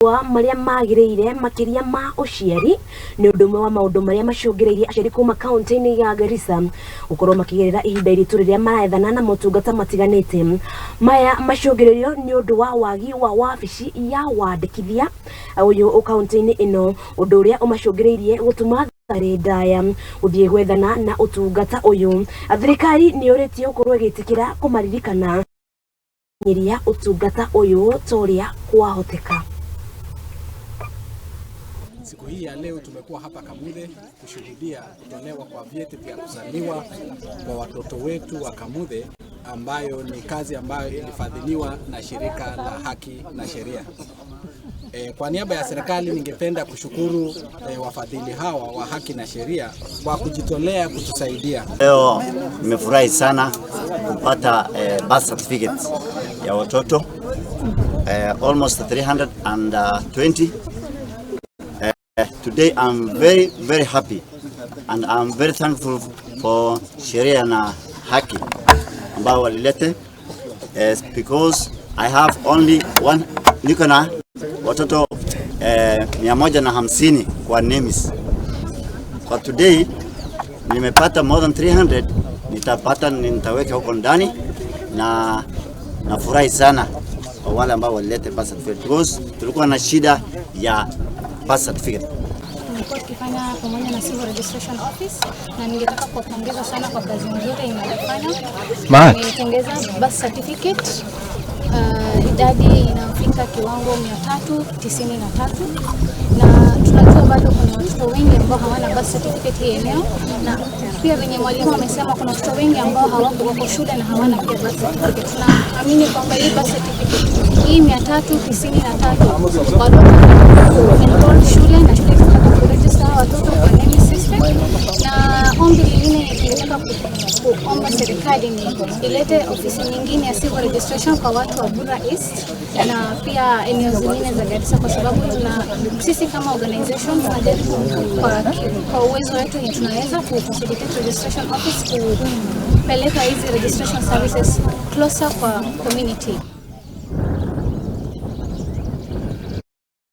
Marĩa magĩrĩire makĩria ma ũciari nĩ ũndũ ũmwe wa maũndũ marĩa macũngĩrĩirie aciari kuma kaunti-inĩ ya Garissa gũkorwo makĩgerera ihinda iritũ rĩrĩa marethana na motungata matiganĩte. Maya macũngĩrĩrio nĩ ũndũ wa wagi wa wabici ya wandĩkithia ũyũ kaunti-inĩ ĩno, ũndũ ũrĩa ũmacũngĩrĩirie gũtuma thabarĩ ndaya gũthiĩ gwethana na ũtungata ũyũ. Thirikari nĩ yũrĩtio gũkorwo ĩgĩtĩkĩra kũmaririkana nyiria ũtungata ũyũ ta ũrĩa kwahoteka. Siku hii ya leo tumekuwa hapa Kamuthe kushuhudia kutolewa kwa vyeti vya kuzaliwa kwa watoto wetu wa Kamuthe, ambayo ni kazi ambayo ilifadhiliwa na shirika la Haki na Sheria. Kwa niaba ya serikali ningependa kushukuru wafadhili hawa wa Haki na Sheria kwa kujitolea kutusaidia. Leo nimefurahi sana kupata birth certificate ya watoto almost 320. Today I'm very very happy and I'm very thankful for Sheria na Haki ambao walilete because I have only one, niko na watoto 150 kwa NEMIS. Kwa today nimepata more than 300, nitapata, nitaweka huko ndani na nafurahi sana kwa wale ambao walileta birth certificate because tulikuwa na shida ya birth certificate. Tumekuwa tukifanya pamoja na Civil Registration Office na ningetaka kuwapongeza sana kwa kazi nzuri inayofanya. Imetengeza birth certificate idadi inafika kiwango 393, na tunajua bado kuna watoto wengi ambao hawana birth certificate hii eneo, na pia venye mwalimu amesema kuna watoto wengi ambao hawako, wako shule na hawana pia birth certificate. Tunaamini kwamba hii birth certificate hii 393 watoto enroll shule na shule itapata kuregister watoto kwa NEMIS system. Na ombi lingine tungetaka kuomba serikali ni ilete ofisi nyingine ya civil registration kwa watu wa Bura East na pia eneo zingine za Garissa, kwa sababu tuna sisi kama organization tunajaribu kwa uwezo wetu yenye tunaweza ku facilitate registration office kupeleka hizi registration services closer kwa community.